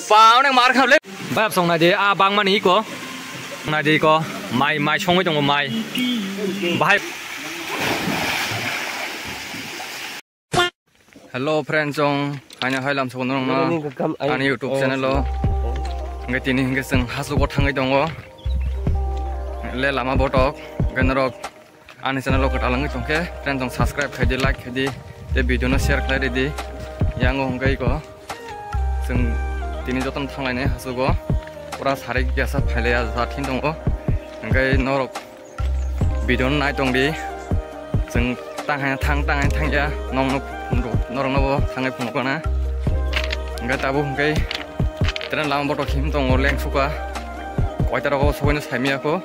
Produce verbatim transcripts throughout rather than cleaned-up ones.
Pa, onek mar khable. Bab song nai di, a bang mani iko. Nai di iko, mai, mai songwi tongo, mai. Bahai. Hello friends, chong. Haina hai lam sokon nong na. Ani YouTube channel o. Ngai tini hingke seng hasugo thangwi tongo. Le lama botok, ngai norok. Ani channel o kwtal wngwi tongkhe, friend, chong subscribe khaidi, like khaidi, tei video no share khlai ridi. Yang o hwnkhe iko, chwng tini jotono thanglainai hasugo, pura sarik biasa phailaiya, ja thin tongo. Hwnkhe norok video no nai tongdi, chwng tang hai thang, tang hai thangya, nokno phunuk, norokno bo thangwi phunukna. Hwnkhe tabuk hwnkhe train lama botok him tongo, lengsuka, koita rogo sobaino saimiyakho.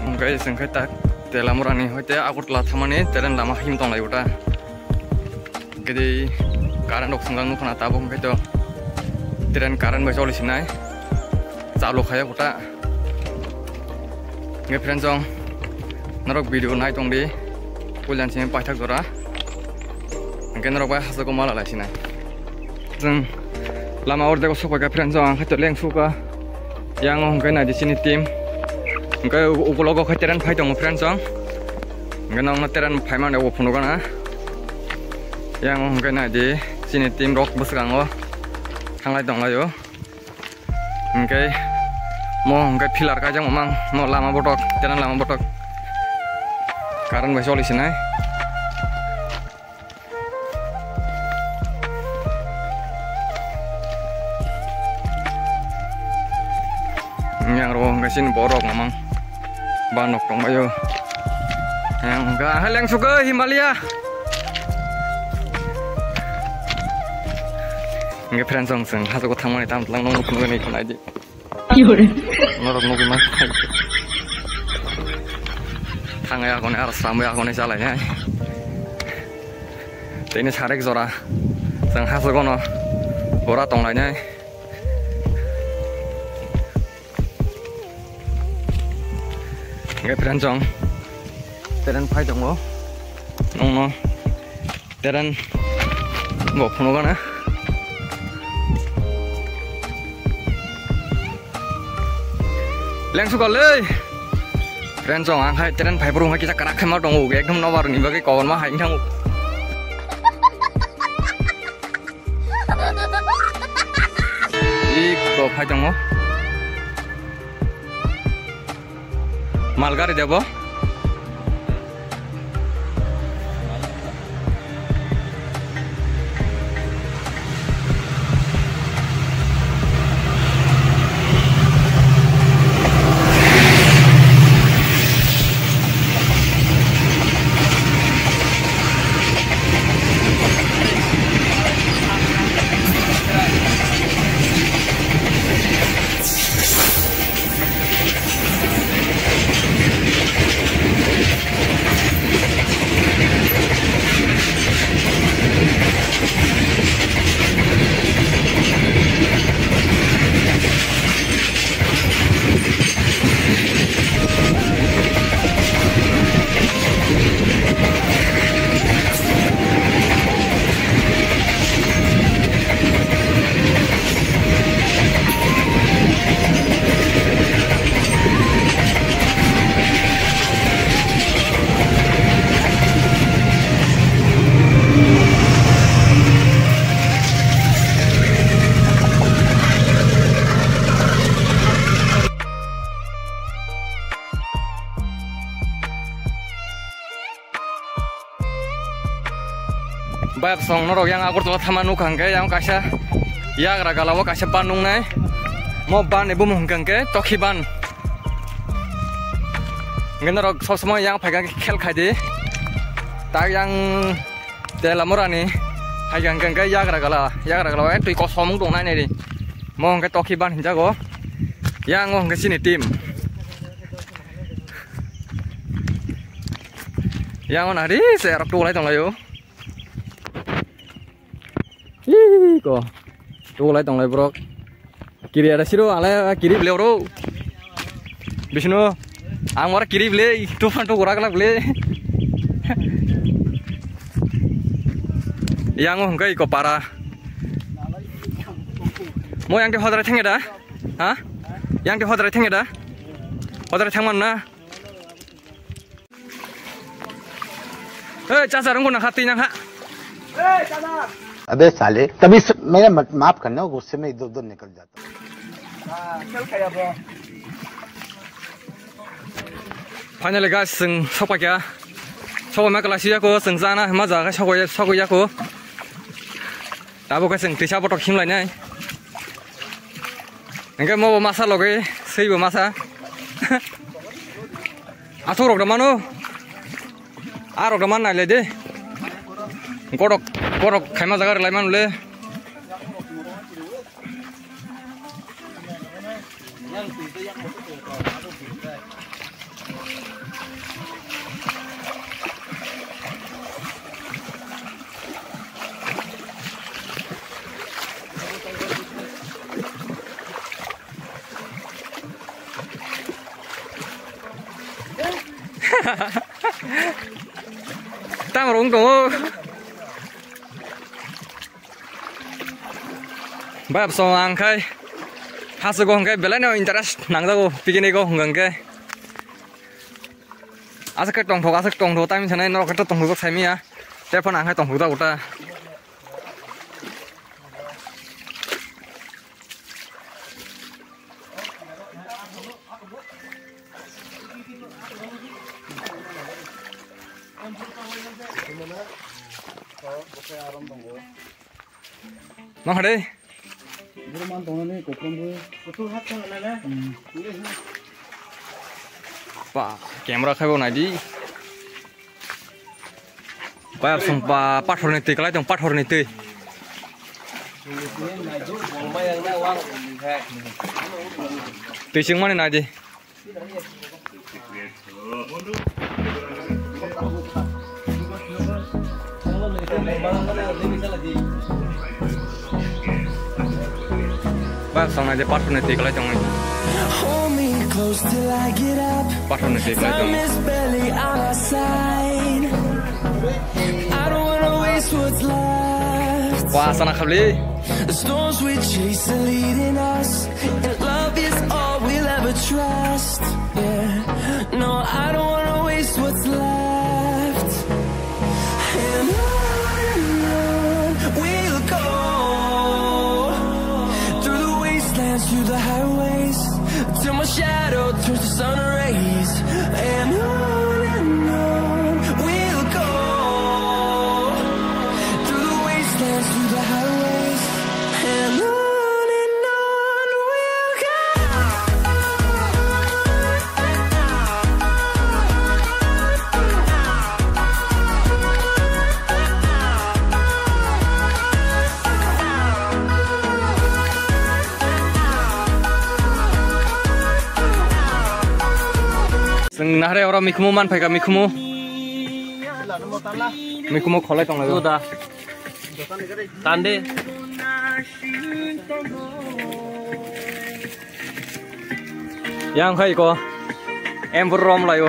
Hwnkhe chwng khe tak. Telamurani hoite Agartala thangmani train lama him tonglai uta. Kedi current rok swngjak nukha na tabuk hwnkhe to train current bai choli sinai. Chalu khaya uta. Hwnkhe friends, chong norok video nai tongdi. Puilan sini paithak jora. Hwnkhe norok bai hachwk mala lai sinai. Chwng lama ordego sokpaikha friends, ang khaito lengsuka. Yang o hwnkhe naidi chini team. Hwnkhe u-, ukulogo khe train phai tongo friends, ang. Hwnkhe nokno train phaimani o phunukgana. Yang o hwnkhe naidi chini team rok bwskango thanglai tonglaio. Hwnkhe mo hwnkhe pillar kaijak mamang, mo lama botok, train lama botok. Current bai choli sinai. Yang ro hwnkhe chini borok mamang ba nok tongbaio. Yang hwnkhe hai lengsugo Himalaya. Hwnkhe friends, chong chwng hachwk thangmani tam tlang nong nuknugwi nai khwnaidi. Norok nugwi man. Thangwi agoni aro samwi agoni chalainai. Tini sarik jora. Chwng hachwk ono. Bora tonglainai. Hwnkhe friend chong. Train phai tongo. Nongno. Train bo phunukgana. Lengsuka le. Friend chong, ang hai train phai phuru hai kisa karak khe ma tongo, ekdom nobar ni bagwi kobor ma hai thango. Iko phai tongo. Malgari debo. Bayap song norok yang Agartala thama nukha hwnkhe yang kaisa yagra gala o kaisa ban nuknai. Mo ban ni bumung hwnkha hwnkhe Tokhi ban. Hwnkhe norok sob somoi yang phaikha hwnkhe khel khaidi. Tak yang Telamurani phaikha hwnkhe yagra gala, yagra gala o twi kosom wng tong nai nai ri. Mo hwnkhe Tokhi ban hinjago. Yang o hwnkhe chini team. Yang o nari se arok tuklai tonglaio. Ih, ko. Tuklai tonglai borok. Kiri ada siro ale kiri bele oro. Bisnu, ang ora kiri bele, tufan tu ora kelak bele. Yang o hwnkhe iko para. Mo yang te hodrai thangya da? Ha? Yang te hodrai thangya da? Hodrai thangman na? Hey, chacha rungko na kha, twi nang kha. अबे साले, तभी स-, मेरा मत-, माफ करना, गुस्से में इधर उधर निकल जाता हूँ। Finally guys, chwng sokphaikha. Sokphaima kwlai siyako, chwng chana hwnma jaga khe sokphaikha, sokphaikha ko. Tabuk khe chwng twisa botok himlainai. Hwnkhe mobo masa logi, swibo masa. Athuk rok da mano. A rok da man nailai de. Gorok, gorok khaima jaga rwlai manu le. Tamo rung tongo. Bai absong ang khai. Hasu go hwnkhe belai no interest nangjago picnic o hwnkhe. Aswk khe tongthok, aswk tongthok, tamni sanai norok khe tongthok saimanya. Tei phano ang khe tongthok jago ta. Ma kha de? Boro man tongnani kokrombo. Kutung hap tong nana. Hmm. Pa, camera khaibo naidi. Pa, song pa, pathorni twi kwlai tong, pathorni twi. Twi chwngmani naidi. Ba, songnai je pathorni twi kwlai tongwi. Hold me close till I get up. Pathorni twi kwlai tong. Time is barely on our side. I don't wanna waste what's left. Wa, sana khabli. The storms we chase are leading us, and love is all we'll ever trust. Yeah, no, I don't wanna waste what's left. And on and on we'll go, through the wastelands, through the highways, till my shadow turns to sun rays. And on and on we'll go, through the wastelands, through the highways, and on and on we'll go. Chwng nahare oro mikhumu man phaikha, mikhumu. Mikhumu kholai tonglaio. Tande. Yang khai ko. Empuru rom laio.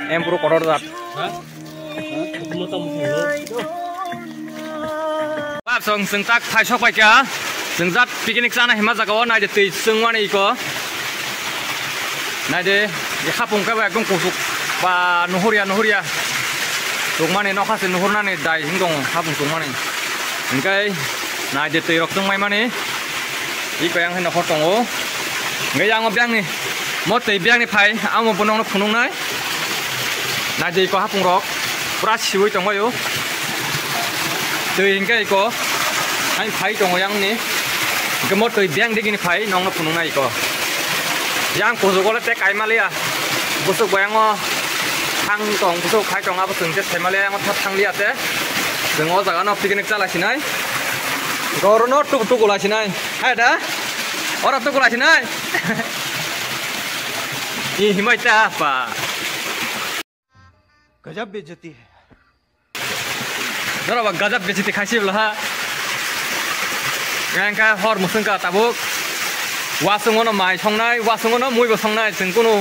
Empuru kotor jat. Bap song chwng tak phai sok pai kha. Chwng jat picnic chana hima jaga o nai de twi chwng mani iko. Nai de, e hapung khe ba ekdom kusuk ba nuhur ya, nuhur ya. Tongmani nokha se nuhur nani dai hing tong hapung tongmani. Hingkai nai de twi rok tong mai mani. Iko yang hai nokhor tongo. Hingke yang o biyang ni, mo twi biyang ni phai, amo bo nokno phunuk nai. Nai de iko hapung rok, pura siwi tongbaio. Twi hingke iko, hai phai tongo yang ni. Hingke mo twi biyang digi ni phai, nokno phunuk nai iko. Yang kuchuk ole te kaima liya. Busuk bo yang o thang tong, busuk khai tong, abo chwng se sai ma liya, yang o tha thang liya te. Chwng o jaga no picnic chalai sinai. Goro no tuk tuk ulai sinai. Hai da? Ora tuk ulai sinai. Ih, himai ta pa. गजब बेइज्जती है। Jora ba gajak besi te khaisi bwla ha. Yang kha hor musung ka tabuk. Wasung ono mai songnai, wasung ono mui bo songnai, chwng kunu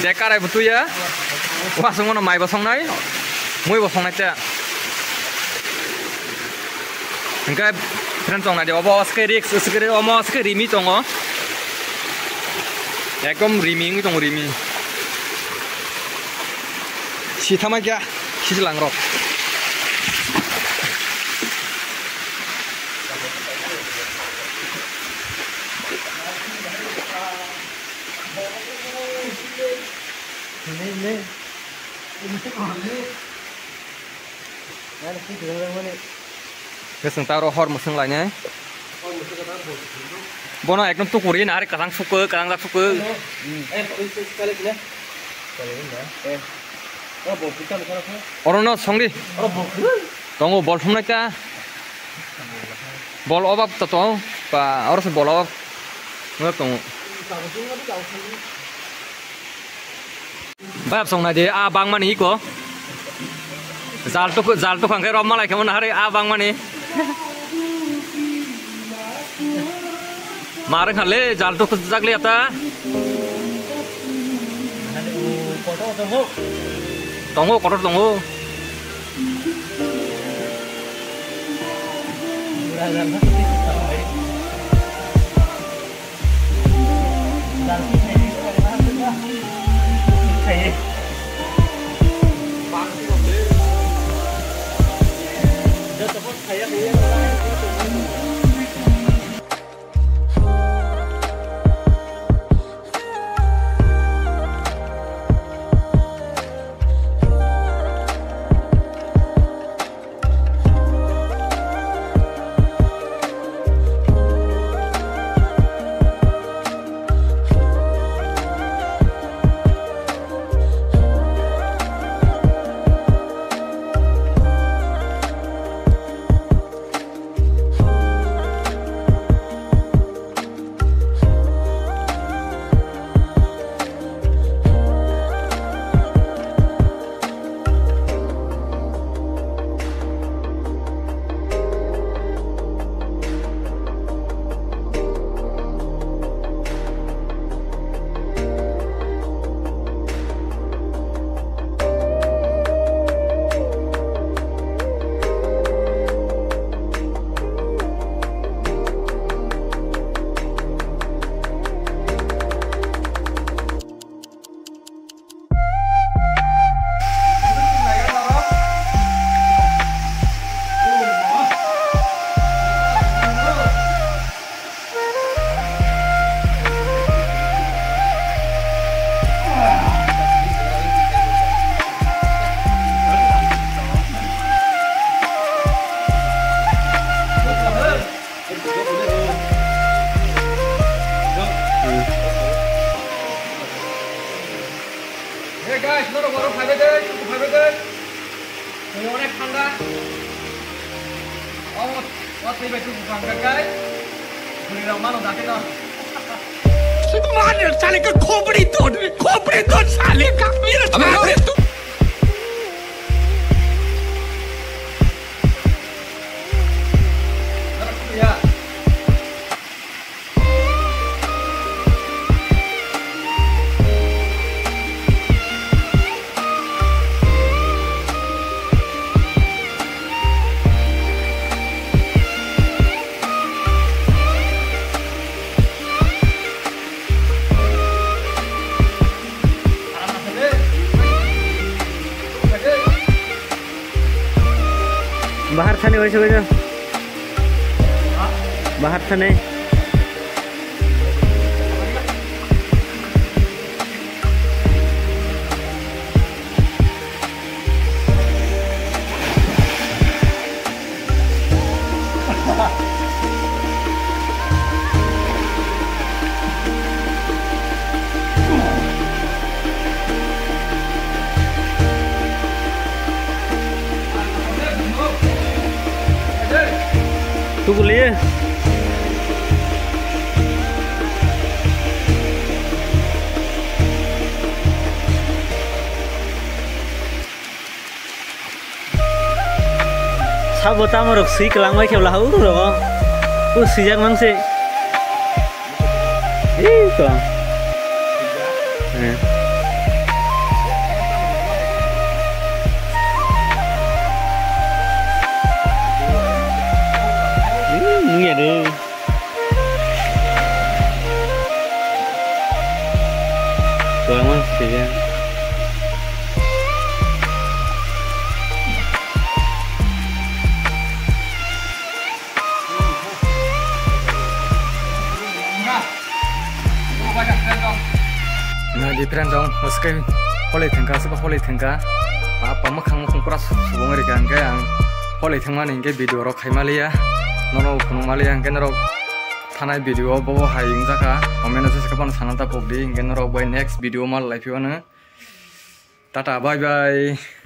de karai bo tuya. Wasung ono mai bo songnai, mui bo songnai te. Hingke friend chong naidi, obo oske risk, oske ri-, omo oske rimi tongo. Ekdom rimi wngwi tongo, rimi. Sithama kya, sisi langrok. Keseng ta oro hor mwswng lainai. Bono ekdom tukuri nari kwchang sukgo, kwchang jak sukgo. Oro no songdi. Tongo bol thumnai ta. Bol obak to tongo. Ba oro se bol obak. Wngkha tongo. Bai absong nai de, a bangmani iko. Jal tuk, jal tuk hangke rom malai kemo nahari a bangmani. Mareng hale jal tuk jak le ata. Tongo, kotor tongo. Hey guys, norok oro phaibai de, tuku phaibai de. Twi onek thanda. O, o twi bai tuku phangkha kai. Bwrwi rok mano dakhe no. मार साले का खोपड़ी तोड़, खोपड़ी तोड़ साले का, मेरा अबे साले तू। Bahar thani waisa waisa. Bahar thani. Tukuliye. Sabo tamo rok swi kwlangbai khe bwla ha uru rogo. U swijak mang se. Ih, kwlang. Eh. Nai di friend dong, bwswk holei thangkha, aswk holei thangkha. Apa mwkhang mukhung pura su-, subung rikha, hwnkhe ang holei thangmani hwnkhe video rok khaimaliya. Norok phunukmaliya, hwnkhe norok thanai video o bobo hai wngjakha. Comment o jesa phano sana ta pokdi, hwnkhe norok bai next video mal lai phiyano. Tata, bye bye.